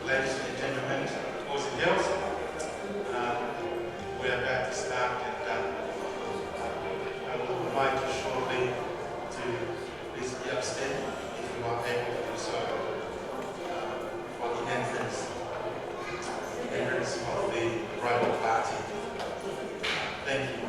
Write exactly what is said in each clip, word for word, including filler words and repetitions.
Ladies and gentlemen, boys and girls, uh, we're about to start, and uh, I will invite you shortly to please be upstairs if you are able to do so, uh, for the entrance, the entrance of the bridal party. Thank you.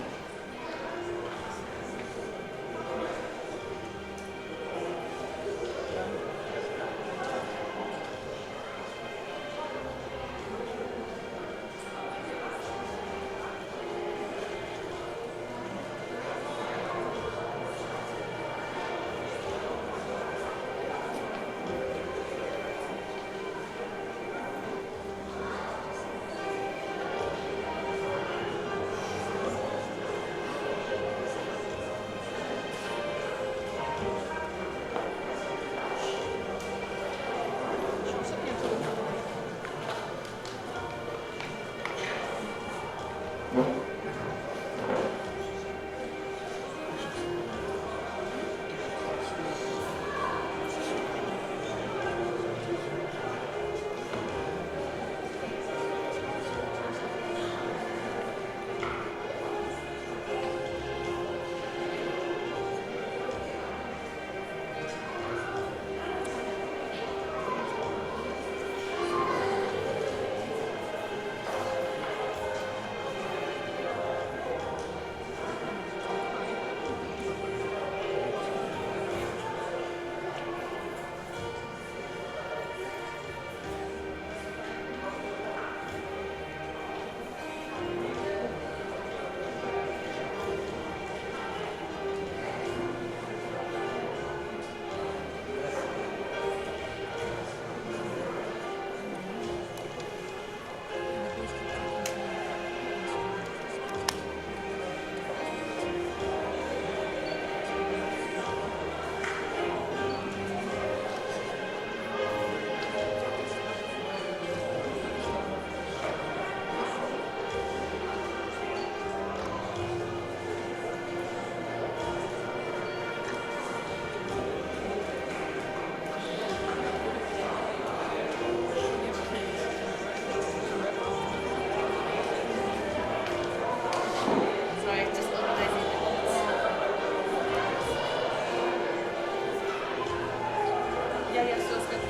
Sorry, just organizing the notes. Yeah, yeah, so it's good.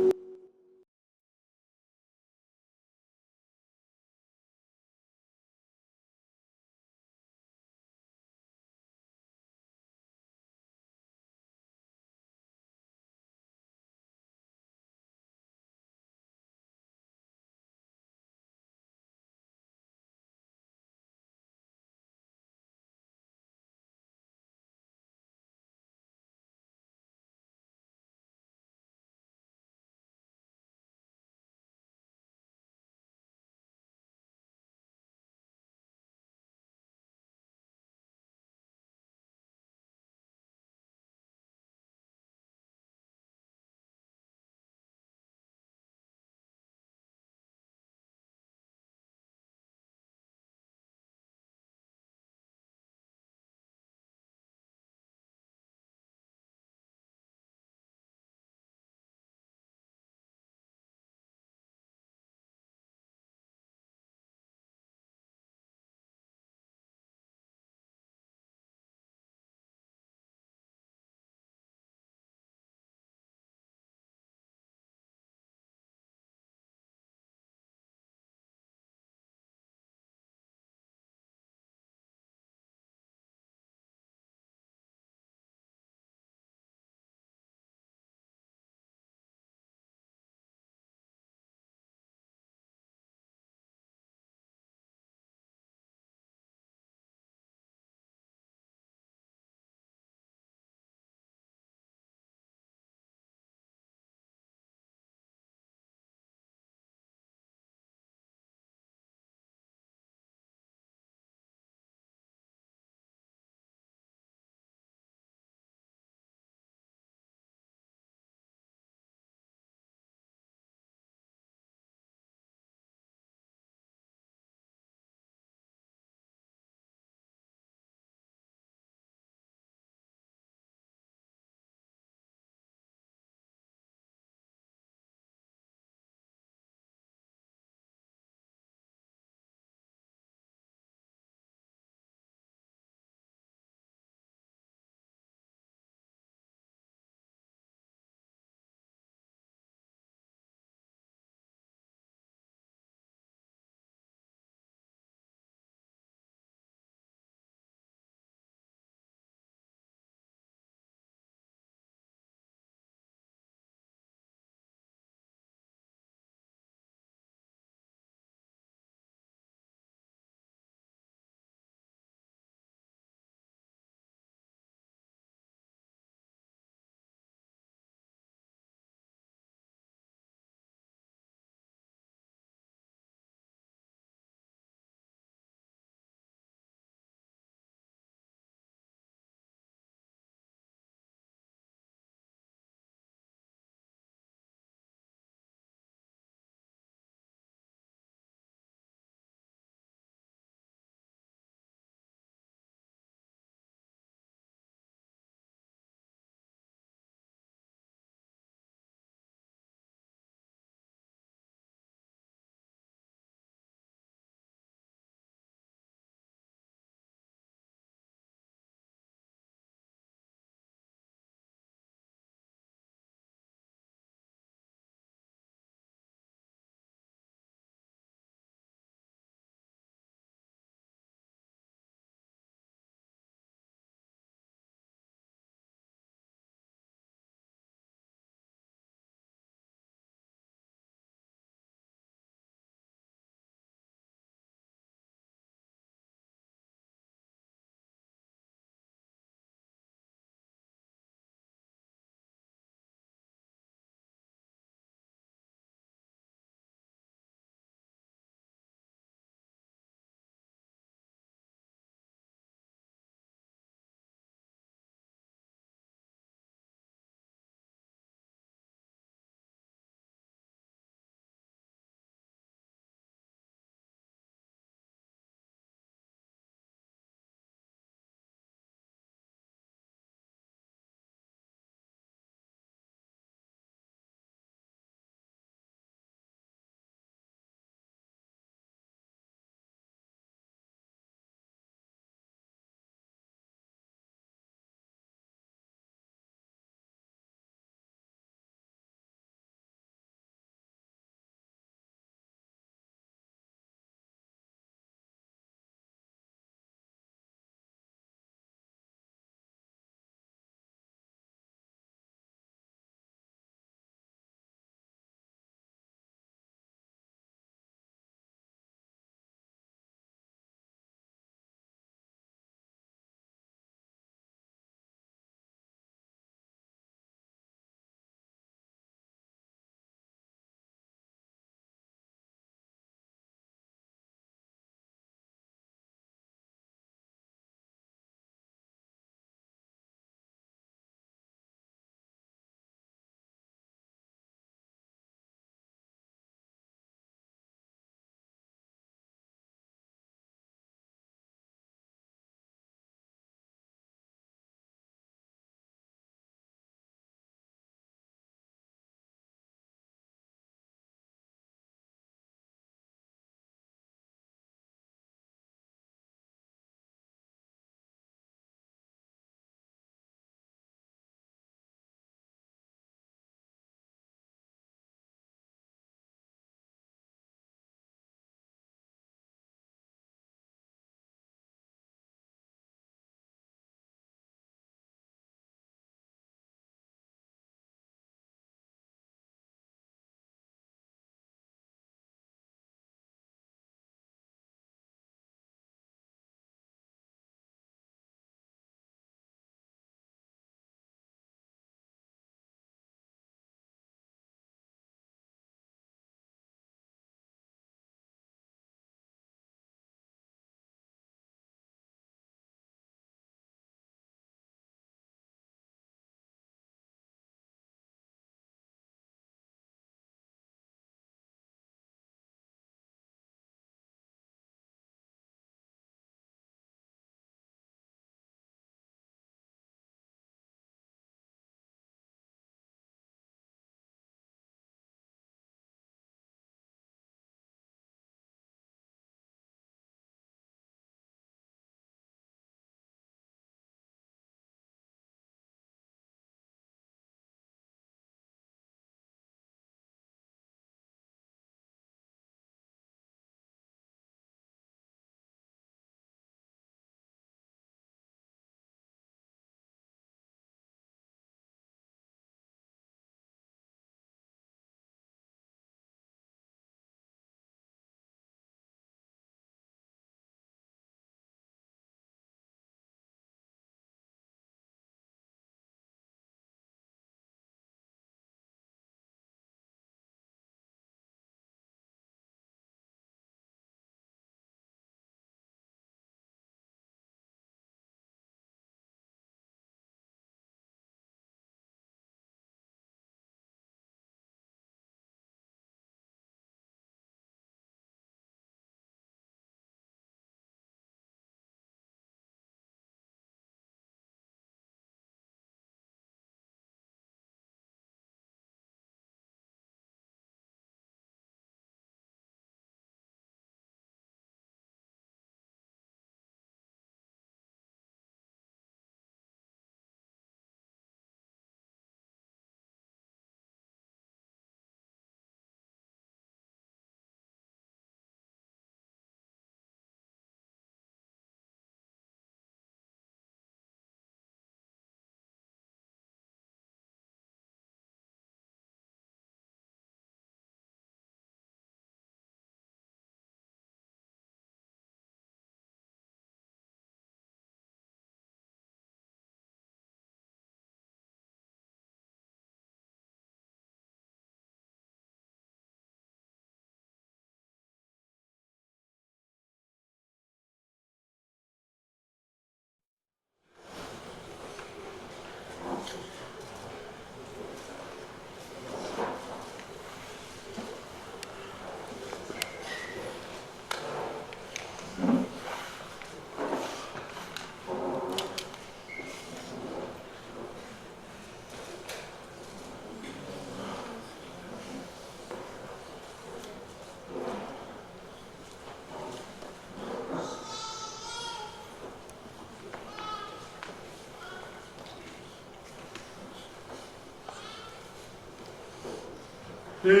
Mariola.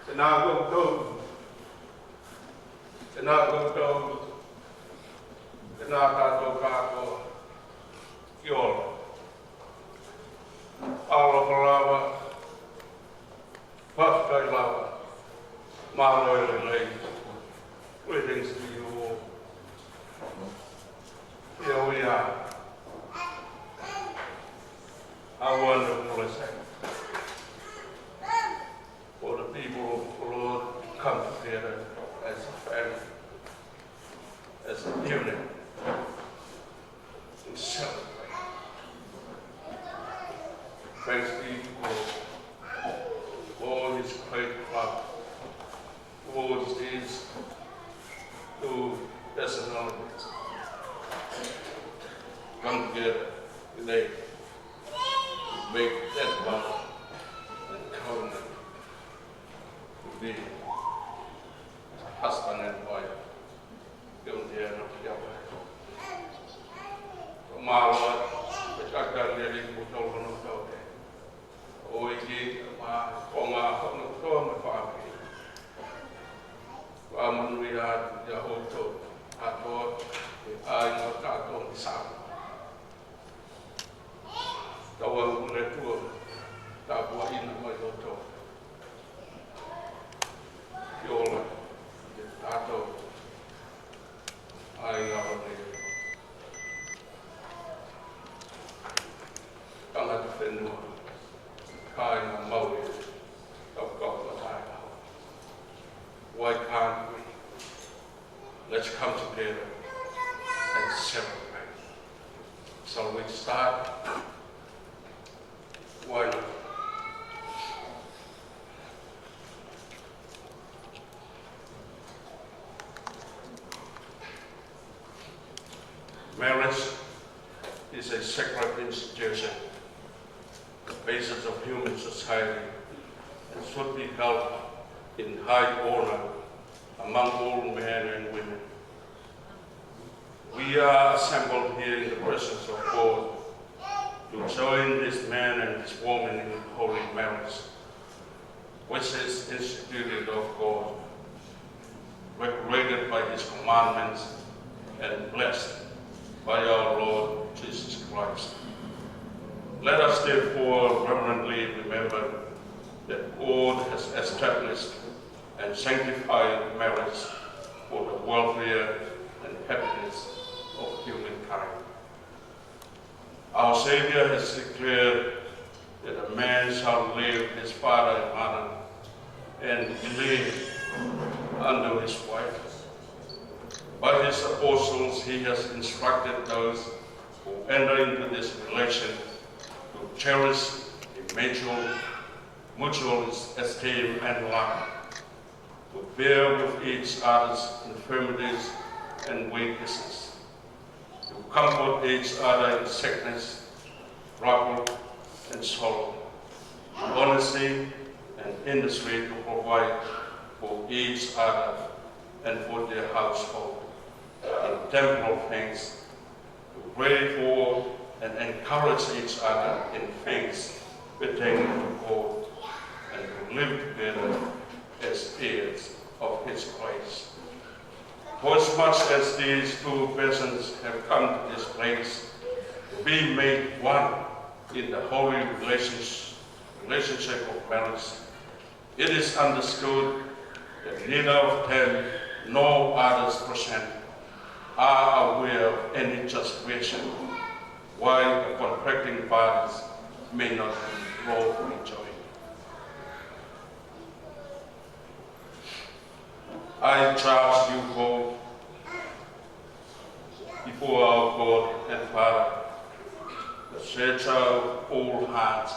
Tēnā koutou. Tēnā koutou. Tēnā tātou kātoa. Kia ora. Aloha lava. Fakafetaʻi lava. Mālō e lelei. Greetings to you all. Here we are. How wonderful is that? For the people of the Lord to come together as a family, as a unit, and celebrate. Thanks be to God for all his great love towards these two personalities. Come together today to make that vow and covenant to be husband and wife. Ke ʻoua te ne ʻikai ke ʻi ai ha. Ko mālō, ke kakali e lī mo tau hono tau te. ʻOku ʻikai ke ma konga hono tau mo fāmili. Ko e monūʻia atu kia ʻoutou kātoa, ʻa e ngaahi kātoa ki Samoa. Tau ʻofa atu, tāpuakiʻi mai ʻoutou. Kia ora, kia tātou. ʻA e ngaahi tangata fenua, kāinga Mauli, tau kau mataʻi. Why can't we? Let's come together and celebrate. Shall we start? Why not? Marriage is a sacred institution, the basis of human society, and should be held in high honor among all men and women. We are assembled here in the presence of God to join this man and this woman in holy marriage, which is instituted of God, regulated by his commandments, and blessed by our Lord Jesus Christ. Let us therefore reverently remember that God has established and sanctified marriage for the welfare and happiness of humankind. Our Savior has declared that a man shall leave his father and mother and cleave unto his wife. By his apostles, he has instructed those who enter into this relation to cherish a mutual, mutual esteem and love, to bear with each other's infirmities and weaknesses, to comfort each other in sickness, trouble, and sorrow, in honesty and industry to provide for each other and for their household, in temporal things, to pray for and encourage each other in things pertaining to God, and to live together as heirs of his grace. For as much as these two persons have come to this place to be made one in the holy relations-, relationship of marriage, it is understood that neither of them nor others present are aware of any justification why the contracting parties may not be lawfully joined. I charge you both before our God and Father, the searcher of all hearts,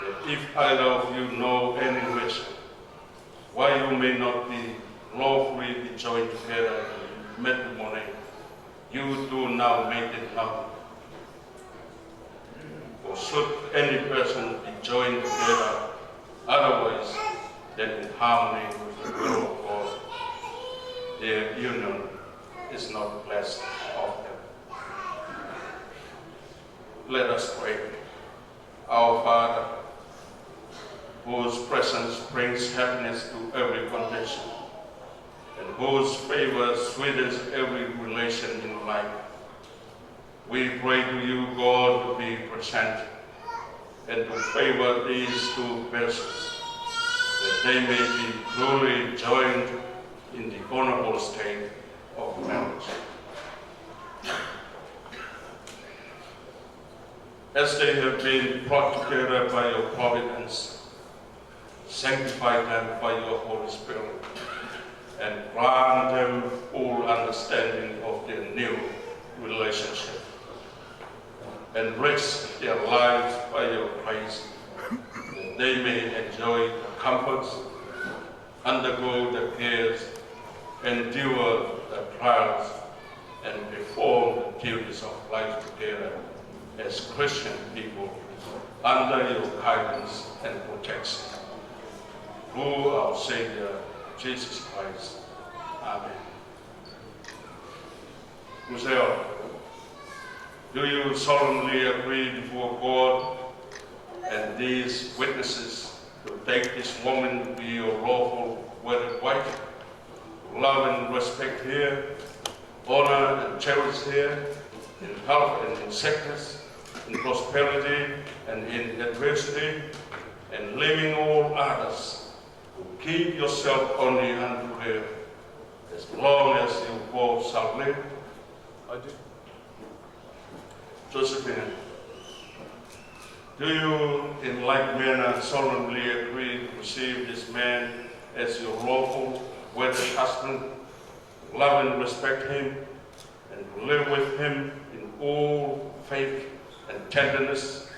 that if either of you know any reason why you may not be lawfully be joined together in matrimony, you do now make it known. For should any person be joined together otherwise than in harmony with the will of God, their union is not blessed of them. Let us pray. Our Father, whose presence brings happiness to every condition, and whose favor sweetens every relation in life, we pray to you, God, to be present and to favor these two persons, that they may be truly joined in the honorable state of marriage. As they have been brought together by your providence, sanctify them by your Holy Spirit, and grant them full understanding of their new relationship. Enrich their lives by your grace, that they may enjoy the comforts, undergo the cares, endure the trials, and perform the duties of life together as Christian people under your guidance and protection. Through our Savior, Jesus Christ. Amen. Kuo Seo, do you solemnly agree before God and these witnesses to take this woman to be your lawful wedded wife, to love and respect her, honor and cherish her, in health and in sickness, in prosperity and in adversity, and leaving all others, to keep yourself only unto her, as long as you both shall live? I do. Josephine, do you in like manner solemnly agree to receive this man as your lawful wedded husband, to love and respect him, and to live with him in all faith and tenderness,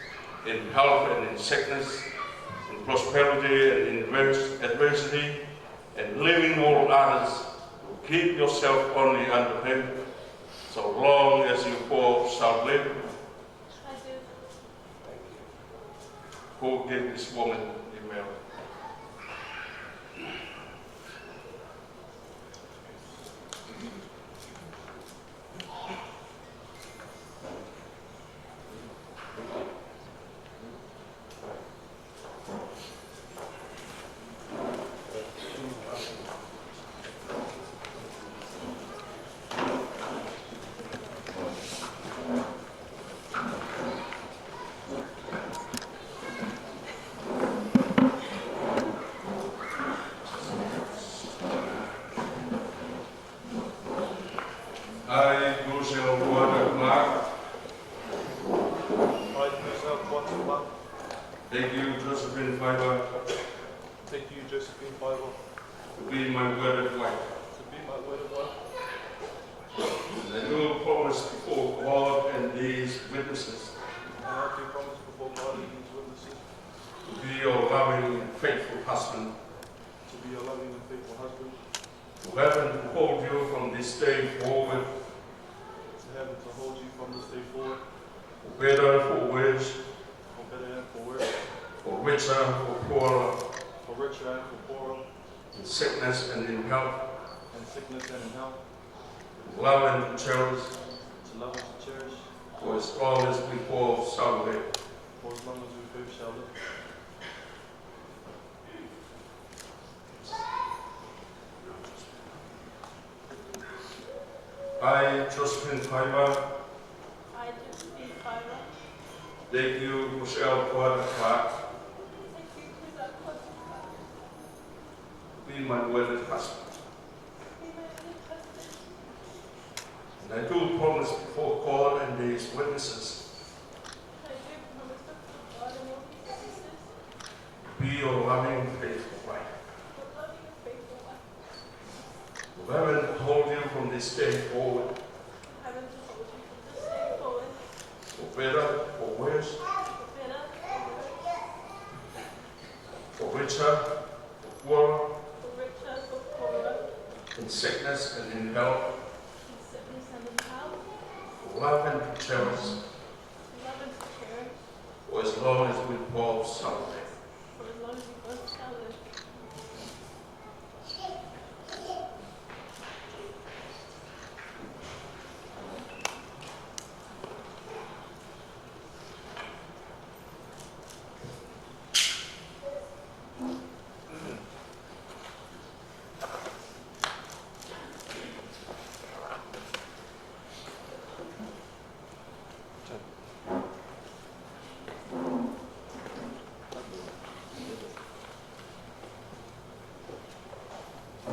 in health and in sickness, in prosperity and in advers-, adversity, and leaving all others, to keep yourself only unto him, so long as you both shall live? I do. Thank you. Who gave this woman a marriage? I, Kuo Seo Kuata Clark. I, Kuo Seo Kuata Clark. Take you, Josephine Fiver. Take you, Josephine Fiver. To be my wedded wife. To be my wedded wife. And I do promise before God and these witnesses. And I do promise before God and these witnesses. To be your loving and faithful husband. To be your loving and faithful husband. To have and to hold you from this day forward. To have and to hold you from this day forward. For better, for worse. For better and for worse. For richer, for poorer. For richer and for poorer. In sickness and in health. In sickness and in health. To love and to cherish. To love and to cherish. For as long as we both shall live. For as long as we both shall live. I, Josephine Fiver. I, Josephine Fiver. Take you, Kuo Seo Kuata Clark. Take you, Kuo Seo Kuata Clark. Be my wedded husband. Be my wedded husband. And I do promise before God and these witnesses. And I do promise before God and all these witnesses. Be your loving, faithful wife. Your loving and faithful wife. Who have and hold you from this day forward. Who have and hold you from this day forward. For better, for worse. For better, for worse. For richer, for poorer. For richer, for poorer. In sickness and in health. In sickness and in health. For love and to cherish. For love and to cherish. For as long as we both shall live. For as long as we both shall live.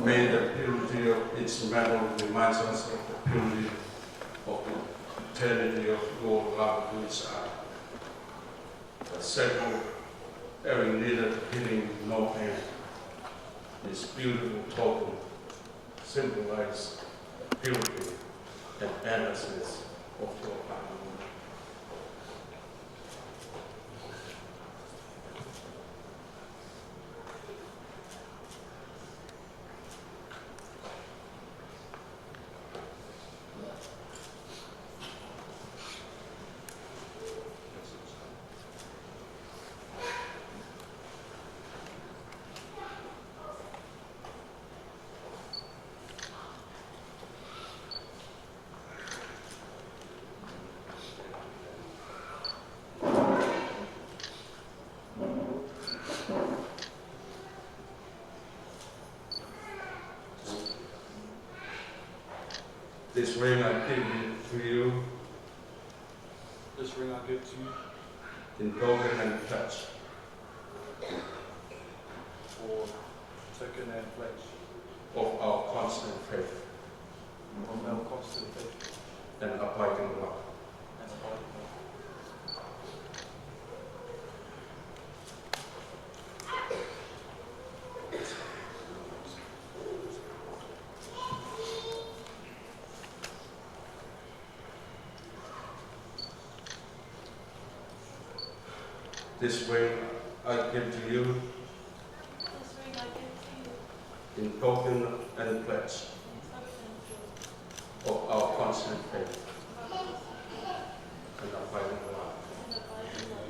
May the purity of its metal reminds us of the purity of the eternity of your love, which are the circle having neither beginning nor end. This beautiful token symbolizes the purity and endlessness of your love. This ring I give to you. This ring I give to you. In token and pledge. For token and pledge. Of our constant faith. Of our constant faith. And abiding love. And abiding love. This ring I give to you. This ring I give to you. In token and pledge. In token and pledge. Of our constant faith. Of our constant faith. And abiding love. And abiding love.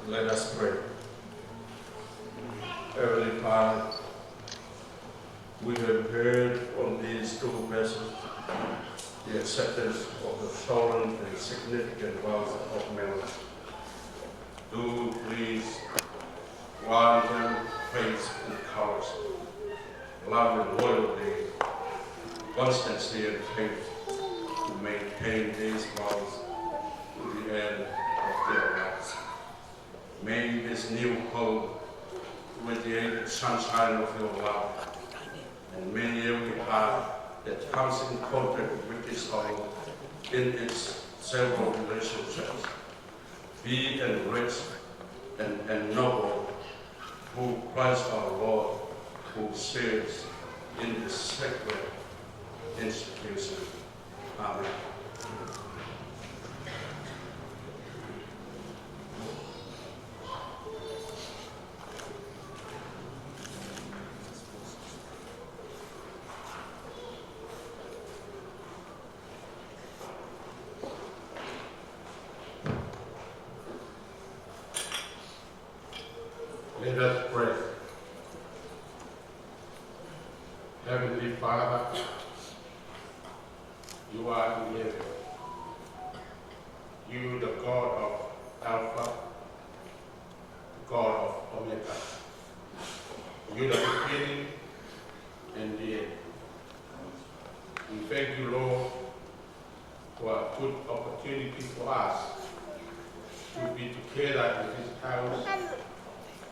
Let us pray. Heavenly Father, we have heard from these two vessels the acceptance of the solemn and significant vows of marriage. Do please grant them faith and courage, love and loyalty, constancy and faith to maintain these vows to the end of their lives. May this new home radiate the sunshine of your love, and may every heart that comes in contact with this home in its several relationships be enriched and ennobled through Christ our Lord, who serves in this sacred institution. Amen. Let us pray. Heavenly Father, you are in heaven. You, the God of Alpha, the God of Omega. You, the beginning and the end. We thank you, Lord, for a good opportunity for us to be together in this house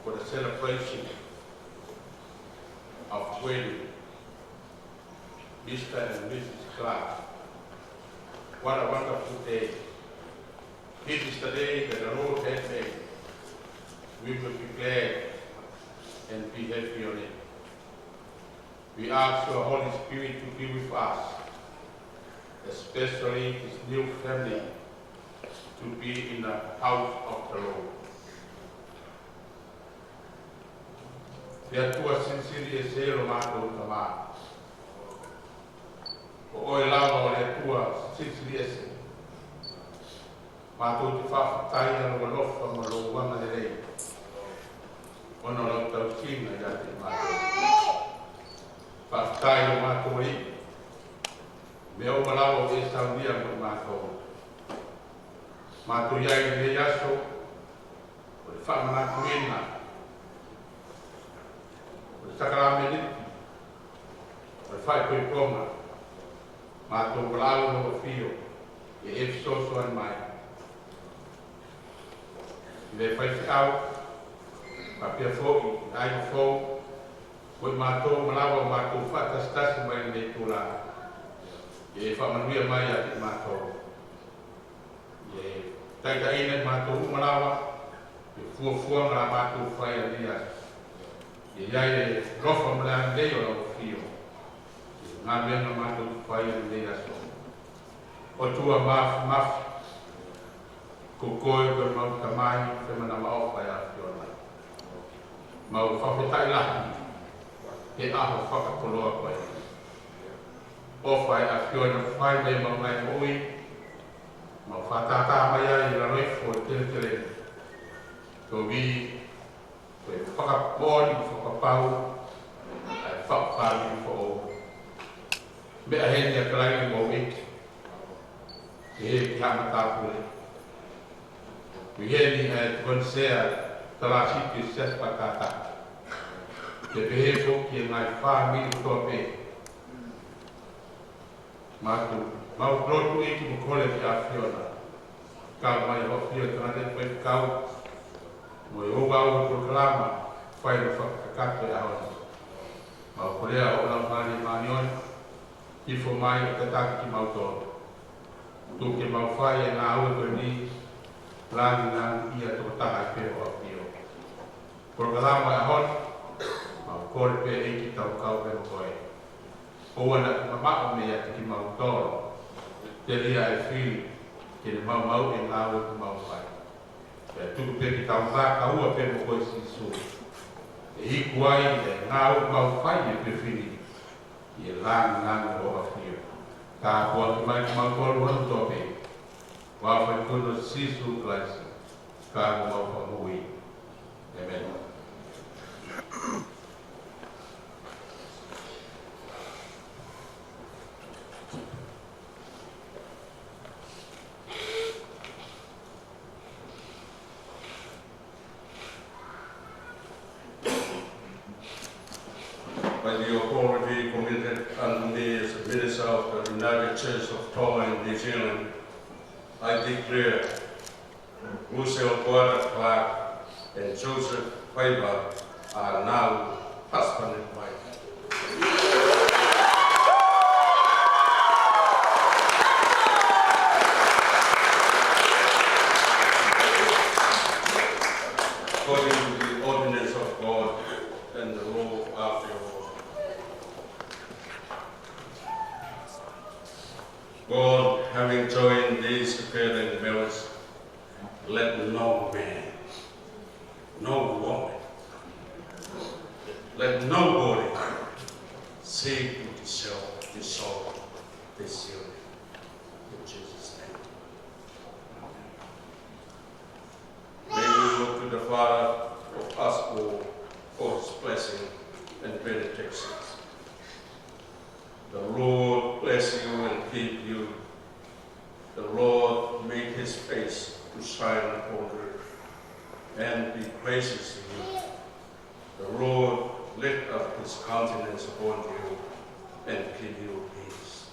for the celebration of wedding, Mister and Missus Clark. What a wonderful day. This is the day that the Lord has made. We will be glad and be happy on it. We ask your Holy Spirit to be with us, especially this new family, to be in the house of the Lord. ʻE ʻOtua silisili ʻEiki, ʻa e mātou Tamai. Ko koe lava ʻa e ʻOtua silisili ʻEiki. Mātou te fakafetaʻi ʻi hoʻo ʻaloʻofa mo hoʻo angalelei. ʻOku lau tausinga ʻiate kimautolu. Fakafetaʻi ʻa e mātou ʻEiki. Meʻa ʻoku lau ʻe Saunia mo mātou. Mātou ʻi ai ʻi he aso ʻo e fakamanatu ʻi he sākalamēniti, ʻo e fai ko e konga, mātou lau ʻo ʻafio, ʻE fesoasoani mai ʻi he faifekau, pea pehē foki ʻa e ʻAi Fou, ko e mātou malava ʻo mātou fakatasitasi mai ʻi he tula. ʻE fakamanuia mai ʻa e mātou. ʻE taʻitaʻi ʻa e mātou malava, ʻe fuofua ngā mātou fai ʻa e nei aso. ʻE ʻi ai e ʻofa mo e lelei ʻo lau fio. ʻE ngā meʻa ngā mātou fai ʻa e nei aso. ʻOtua Māfimafi, ko koe ko ʻemau Tamai, ko e manava ʻofa ʻa e ʻAfiona. Mau fakafetaʻi lahi he ʻaho fakakoloa ko eni. ʻOfa ʻa e ʻAfiona fai mai ʻemau ngaahi moʻui, mau fakatātā mai ai ʻi lalo ifo ʻo e teletele. Ko e vi, ko e fakamoʻoni, fakapapau, ʻa e fakafāmili foʻou. Meʻa heni ʻa Kalaini mo e ʻEiki. Pehē ki he matāpule. Pehē ni ʻa e Tukuakiʻi Sea Talāsiti Siasi Fakataha. Ke pehē foki ki he ngaahi fāmili kotoa pē. Mātou, mau lotu ʻEiki mo kole ki he ʻAfiona. Kau mai ʻa e ʻAfio ʻi he tangata faifekau. Mo e ouau ʻo e polokalama, fai ʻo fakakakato ʻi he ʻaho ni. Mau kole ʻa hoʻo Laumālie Māʻoniʻoni, hifo mai ʻo tataki kimautolu. Tuku ke mau fai ʻa e ngāue ko eni, langilangiʻia tokotaha ai pē ho ʻAfio. Polokalama ʻo e ʻaho ni, mau kole pē ʻEiki tau kau pē mo koe. ʻOua naʻa ke mamaʻo meiate kimautolu, telia ʻa e fili, ke ne maumauʻi e ngāue kuo mau fai. Pea tuku pē ke tau ngākau pē mo koe Sīsū. ʻE iku ai e ngāue kuo mau fai ʻi he efiafi ni, ʻi he langilangi ʻo ho ʻAfio. Tāpuaki mai kimautolu kotoa pē. ʻI he huafa ʻo Sīsū Kalaisi, ko homau Fakamoʻui. ʻĒmeni. By the authority committed unto me as a minister of the United Church of Tonga in New Zealand, I declare Russell Gordon Clark and Joseph Faber are now husband and wife. According to the ordinance of God and the law of our God. God, having joined these together in marriage, let no man, no woman, let nobody seek to dissolve, dissolve this union. In Jesus' name. Amen. May we look to the Father of us all for his blessing and benedictions. The Lord bless you and keep you. The Lord make his face to shine upon you and be gracious to you. The Lord lift up his countenance upon you and give you peace.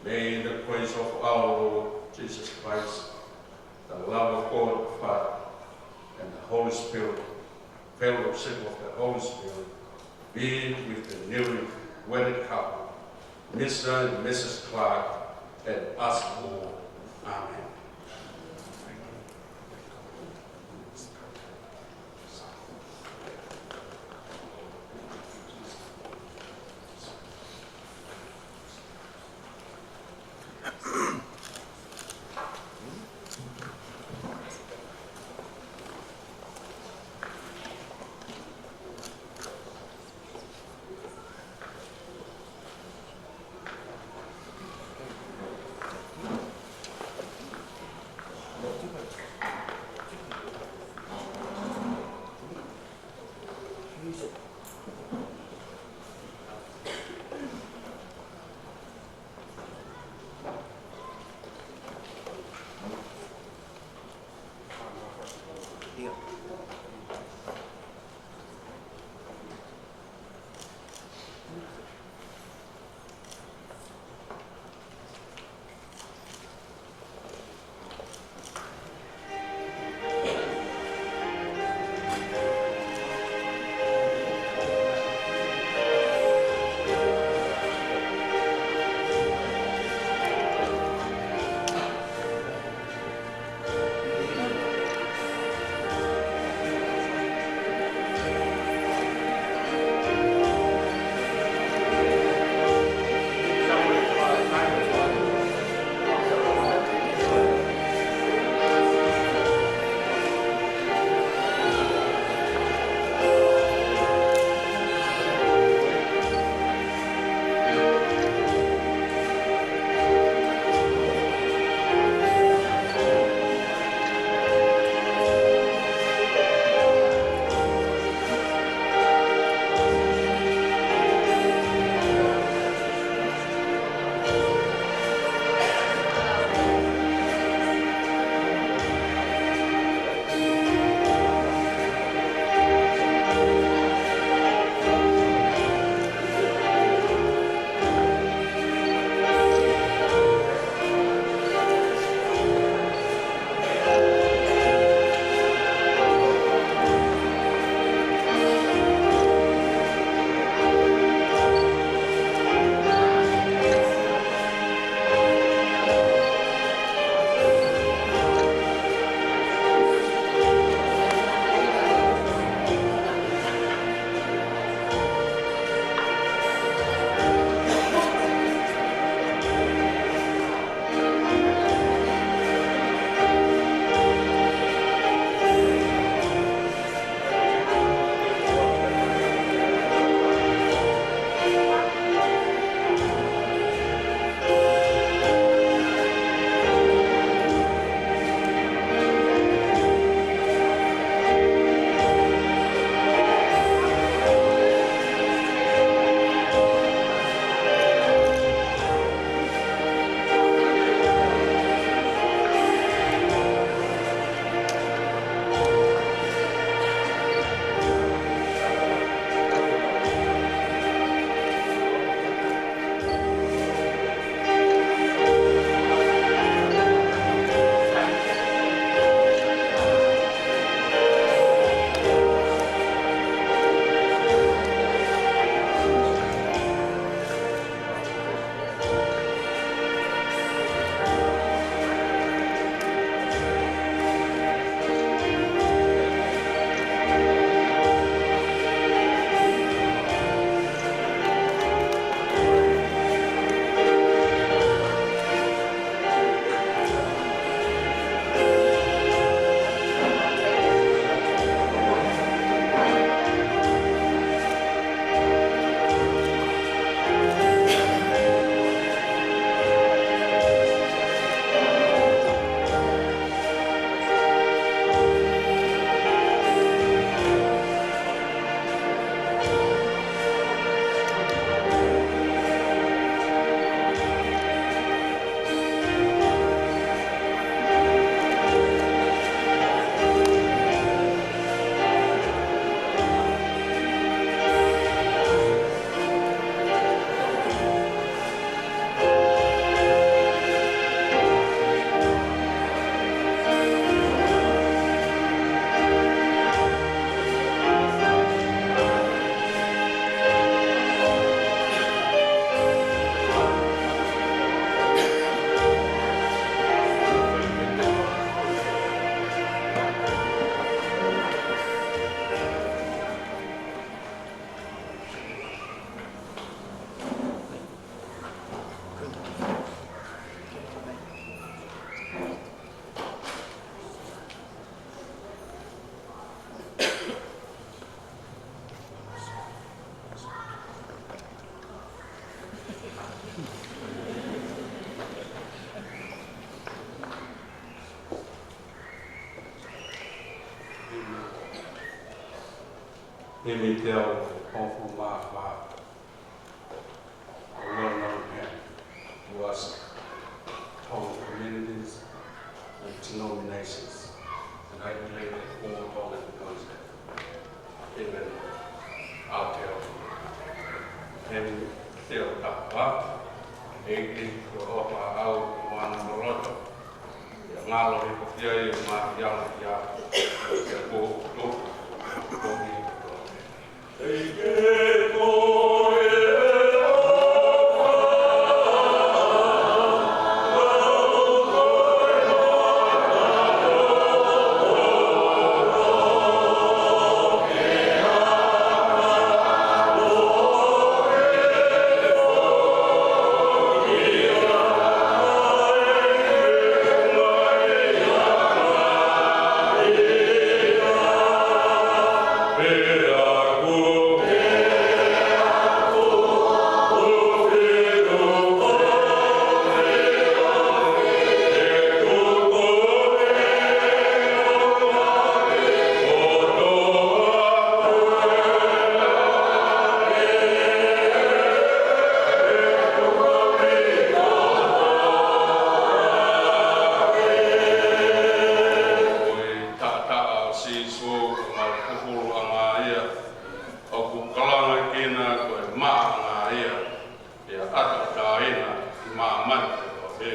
May the grace of our Lord Jesus Christ, the love of God the Father, and the Holy Spirit, fellowship of the Holy Spirit, be with the newly wedded couple, Mister and Missus Clark, and us all. Amen. Himi Teau Hofu Mafua, a well-known hand to us, our communities and denominations. And I believe that all Tongan knows that, even our Teau. Himi Teau Tafa, ʻEiki, ko e ʻofa au mo ana loloto. Ia ngalo i ko kia i ma ia ia. Ia ko tu. Ko i ko. Ko e taʻataʻa ʻo Sīsū, ko e mau kufulu ʻanga ia, ʻoku kalanga kina ko e maʻa ʻanga ia, pea ʻataʻatā ina ʻi māmani kotoa pē.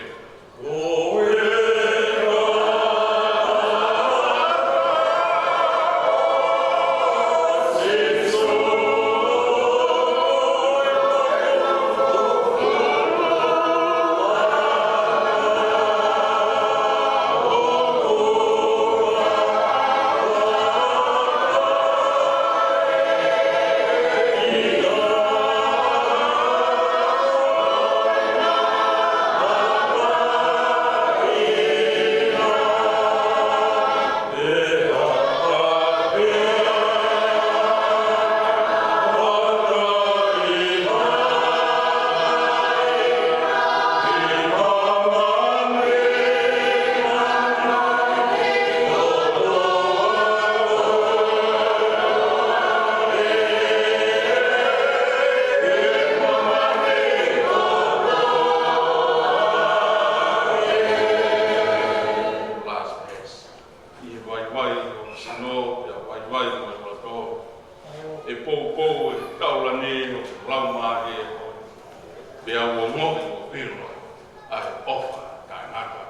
Last verse. ʻI he vaivai ʻo e sino, pea vaivai mo e loto. ʻE poupou ʻe he taulani ʻo e Laumālie ko ē. Pea ʻe ongoʻi ʻo ʻilo ʻa e ʻofa taʻengata.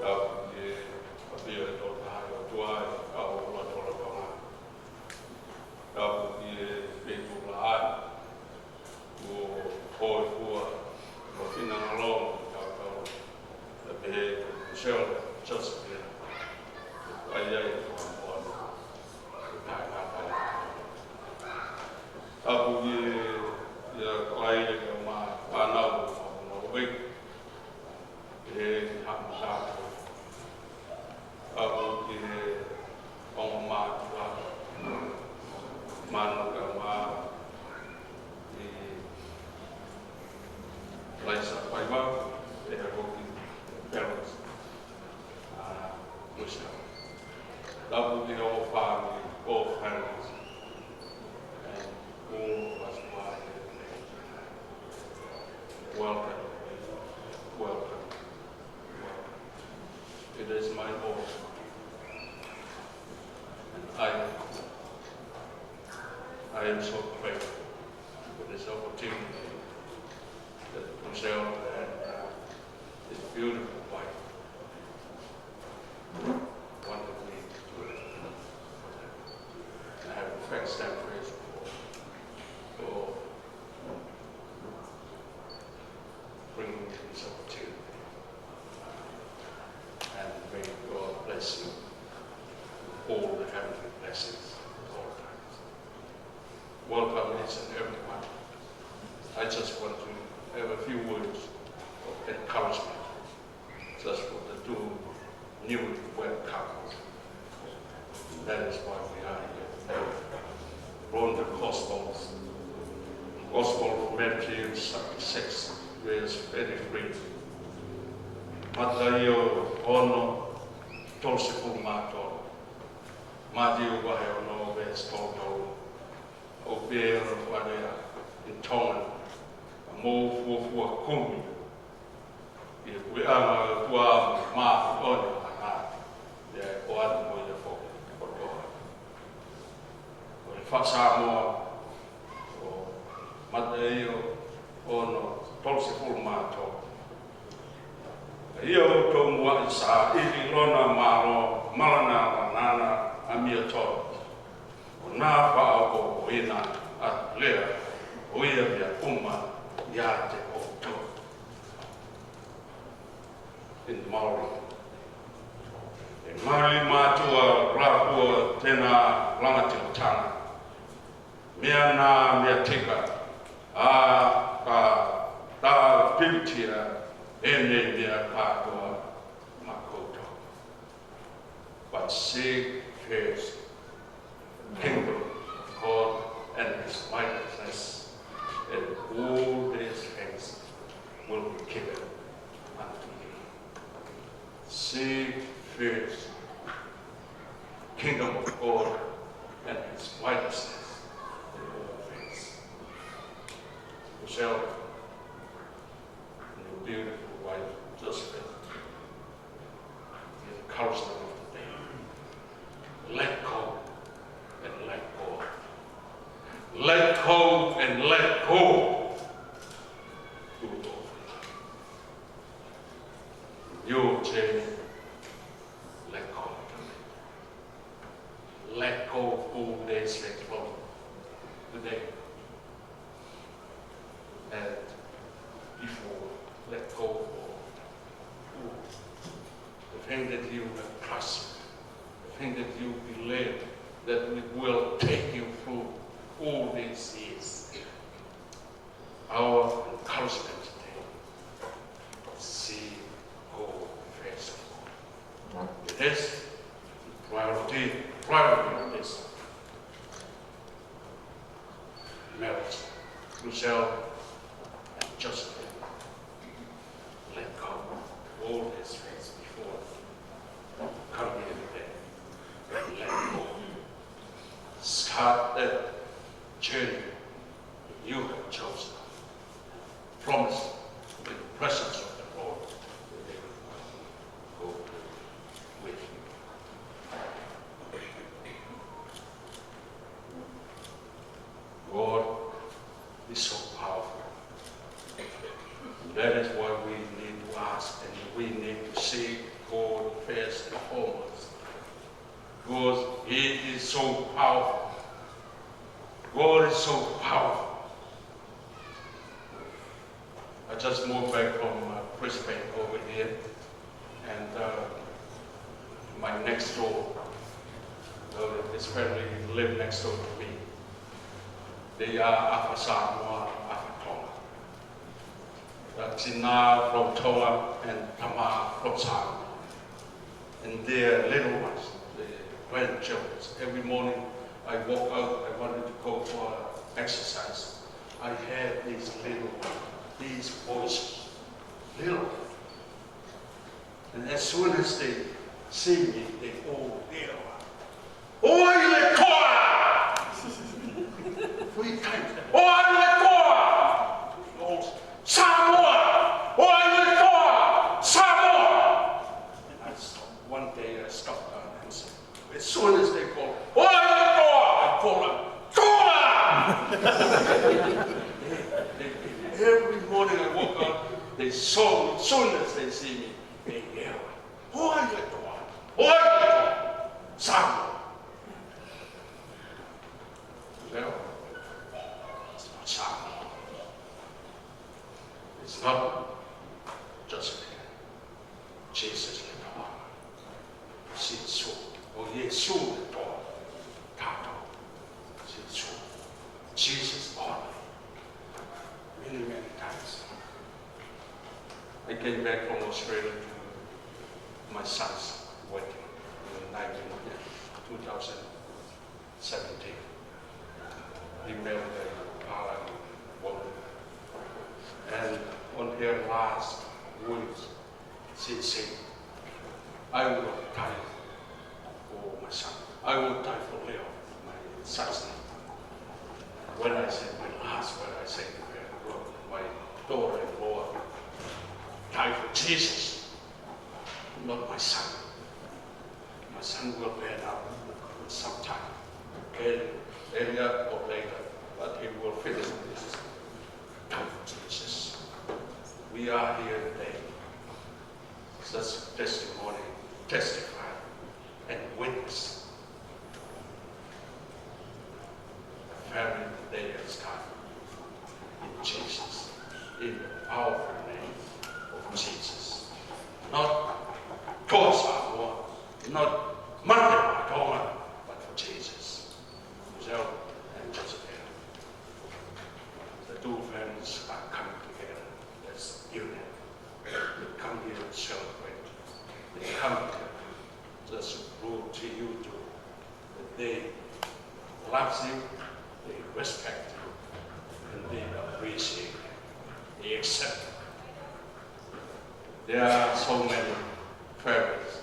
Tapu ki he ʻafio ʻa e Tolu Tahaʻi ʻOtua ʻi hotau lotolotonga. Tapu ki he feituʻu laʻā kuo hōifua, kuo finangalo ʻo tautau, ʻa e pehē ko Michelle Josephine. ʻA ia ʻi he fakamoana. Tapu ki he, ia kalai e kau mā, fānau, fānau, ʻe haʻamata. Tapu ki he ongo mātuʻa, Manu kae ʻumaʻā ʻi Laisa Paiva, ʻe he koki parents, ʻa, Musa. Tapu ki he ongo fāmili, all families, and all of us who are here today. Welcome. Welcome. I am so grateful for this opportunity that Michelle and, uh, his beautiful wife wanted me to do it. And I have to thank them first for, for bringing me this opportunity. And may God bless you with all the heavenly blessings at all times. Welcome each and everyone. I just want to have a few words of encouragement just for the two new wed couples. That is why we are here. From the Gospels, Gospel of Matthew chapter six, verse thirty-three. Mataio ono, tolu sefulu mā tolu. Mataio vahe ono, verse tolu tolu. ʻOku pehē hono fakalea in Tongan, mou fuofua kumi ʻi he puleʻanga ʻo e ʻOtua mo e māfimafi ʻo e ʻOtua, ʻi he ʻoatu mo ia foki kotoa. Ko e fakaSāmoa ʻo Mataio ono, tolu sefulu mā tolu. ʻA ia ʻoku tōmuʻa ʻi Sāʻili lona mālō, malanga lanana ʻamiotonu. ʻO na fakaʻofoʻofaʻia ʻa e lea ʻo ia mei he ʻuma ʻiate koutou. In Maori. ʻE ngali mātuʻa lāpua tena langa tio tana. Meʻa na meʻa tika, ʻa ka ta pikitia ʻene meʻa kātoa maʻa koutou. But seek first the kingdom of God and his righteousness, and all these things will be given unto you. Seek first kingdom of God and his righteousness, and all things. Michelle and your beautiful wife, Josephine, the encouragement of the day. Let go and let go. Let go and let go. Do it all for love. Your journey, let go. Let go of all these things from today. And before, let go of all. The thing that you have trusted, the thing that you believe that it will take you through all these years. Our encouragement today, see God first of all. It is priority, priority of this marriage. Michelle and Josephine, let go of all these things before. Come here today. Let go. Start that journey you have chosen. Promise in the presence of the Lord. Go with you. God is so powerful. That is why we need to ask and we need to seek God first and foremost. Because he is so powerful. God is so powerful. I just moved back from, uh, Brisbane over here, and, uh, my next door, uh, this family live next door to me. They are ʻAfa Samoa, ʻAfa Tonga. That's Tina from Tonga and Tama from Samoa. And their little ones, the grandchildren. Every morning I walk out, I wanted to go for exercise. I have these little, these boys, little. And as soon as they see me, they all yell, "ʻOi le koa!" Three times. "ʻOi le koa!" All, "Samoa! ʻOi le koa! Samoa!" And I stopped. One day I stopped down and said, as soon as they call, "ʻOi le koa!" I call them, "Koa!" Soon, soon as they see me, they yell, "Who are you, Lord? Who are you, Lord?" Samoa. Well, it's not Samoa. It's not Josephine. Jesus is the one. Sīsū, ʻo Sīsū te tau. Tato. Sīsū. Jesus only. Many, many times. I came back from Australia to my son's wedding in nineteen, two thousand seventeen. He married a Palani woman. And on her last words, she said, "I will die for my son. I will die for Leo, my son's name." When I said, my last word, I said to her, "Look, my daughter-in-law, die for Jesus, not my son. My son will burn up sometime, early, earlier or later, but he will finish this." Come, Jesus. We are here today. Such testimony, testify, and witness. Very, the day has come. In Jesus, in the powerful name of Jesus. Not Toa Samoa, not Mate Maʻa Tonga, but for Jesus. Michelle and Josephine, the two families are coming together as union. They come here to celebrate. They come here just to prove to you too that they love you, they respect you, and they appreciate you. They accept you. There are so many families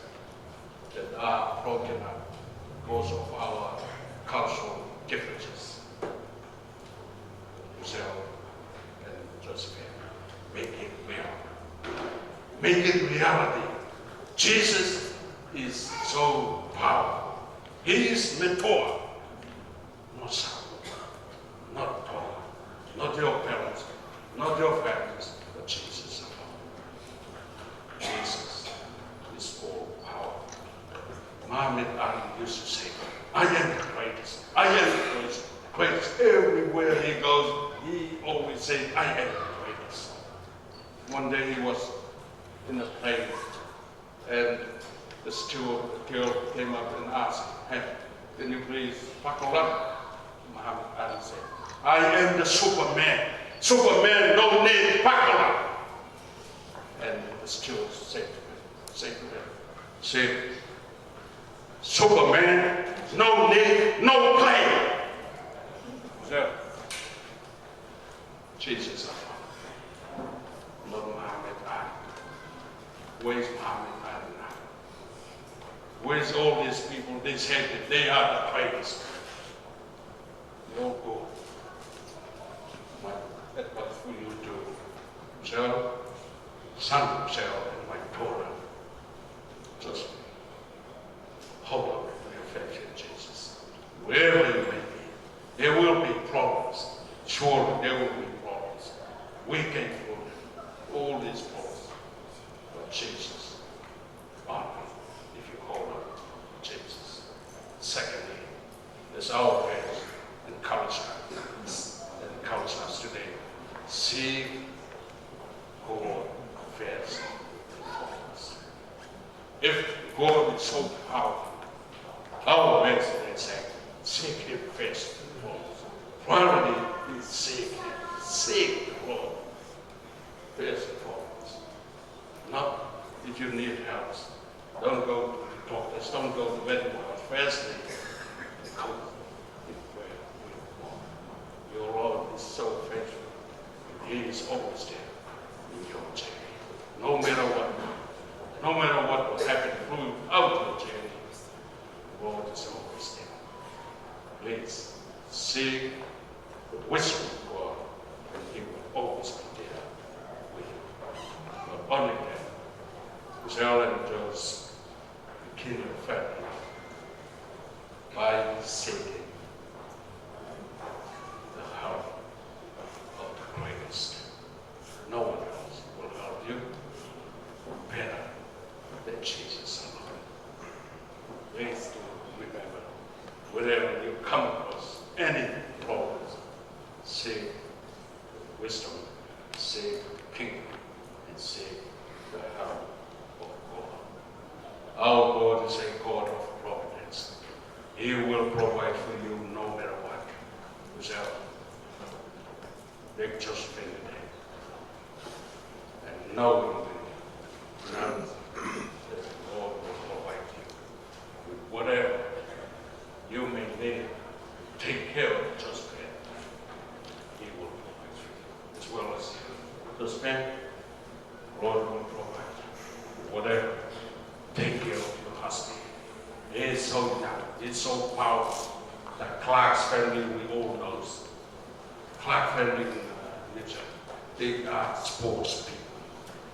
that are broken up because of our cultural differences. Michelle and Josephine, make it real. Make it reality. Jesus is so powerful. He is Metua. Not Samoa, not Tonga, not your parents, not your families, but Jesus alone. Jesus is all powerful. Muhammad Ali used to say, "I am the greatest. I am the greatest, greatest." Everywhere he goes, he always said, "I am the greatest." One day he was in a plane, and the steward, the girl came up and asked, "Hey, can you please buckle up?" Muhammad Ali said, "I am the Superman. Superman don't need buckle up." And the steward said to him, said to him, said, "Superman no need no plane." So, Jesus, not Muhammad Ali. Where's Muhammad Ali now? Where's all these people? They said that they are the greatest. They all go. My advice for you to Michelle, son of Michelle, and my daughter, just hold on to your faith in Jesus. Wherever you may be, there will be problems. Surely there will be problems. We can through them. All these problems. But Jesus, only if you hold on to Jesus. Secondly, as our words encourage us, encourage us today, seek God first and foremost. If God is so powerful, our words, they say, "Seek him first and foremost." Priority is seek him. Seek the Lord first and foremost. Not if you need help. Don't go to the doctors, don't go to anyone. Firstly, come in prayer with God. Your Lord is so faithful. He is always there in your journey. No matter what, no matter what will happen throughout your journey, the Lord is always there. Please seek the wisdom of God, and he will always be there with you. But only then, Michelle and Joe's kingdom family, by seeking the help of the greatest. No one else will help Wisdom, save the kingdom, and save the house of God. Our God is a God of providence. He will provide for you no matter what. Without, let just spend the day. And knowing that, knowing that the Lord will provide you with whatever you may need, take care of just that. He will provide for you as well as you. Just spend, the Lord will provide whatever. Take care of your husband. He is so young, he is so powerful. The Clark's family, we all know. Clark family in uh, nature, they are sports people.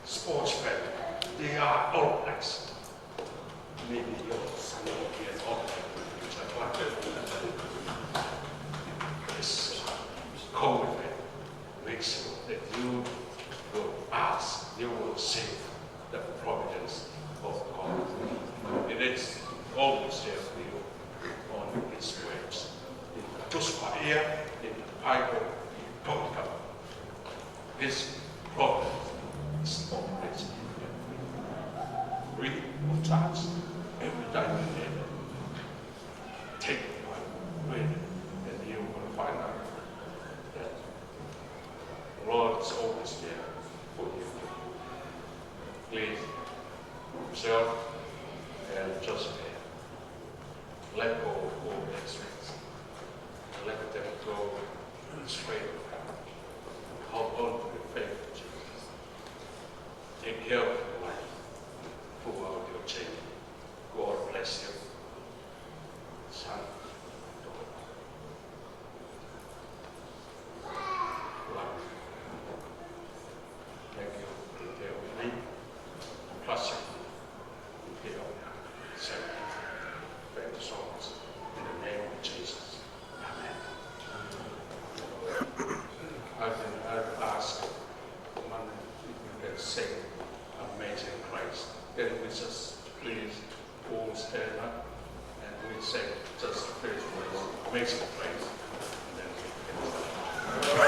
Sports family, they are all blacks. Maybe your son will be an all black in the future, but this common man makes sure that you will pass, you will save the providence of God. It is always there for you on his ways. In the Tuʻi Maʻu Ea, in the Bible, he talked about his providence is always in every. Read it multiple times, every time you read it. Take it one, read it, and you will find out that the Lord is always there for you. Please, yourself and Joseph, let go of all these things. Let them go straight. Hold on to the faith of Jesus. Take care of your wife throughout your journey. God bless you. Son, daughter. Love you. Thank you. Thank you. Thank you. Thank you so much. In the name of Jesus. Amen. I've been, I've asked Monday if you can sing Amazing Grace. Can we just please all stand up and we sing just the first verse, Amazing Grace, and then we can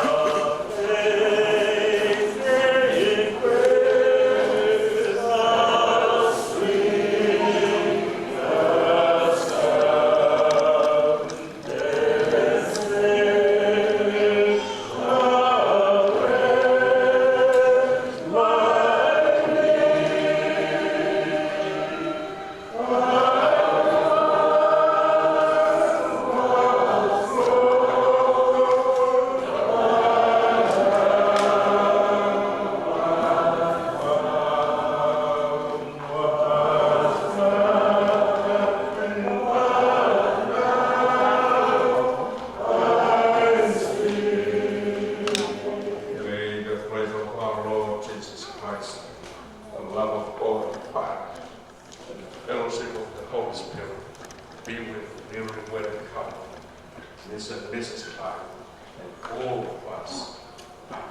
May the grace of our Lord Jesus Christ, the love of God the Father, and the fellowship of the Holy Spirit be with the newly wedded couple, Mister and Missus Clark, and all of us. Amen.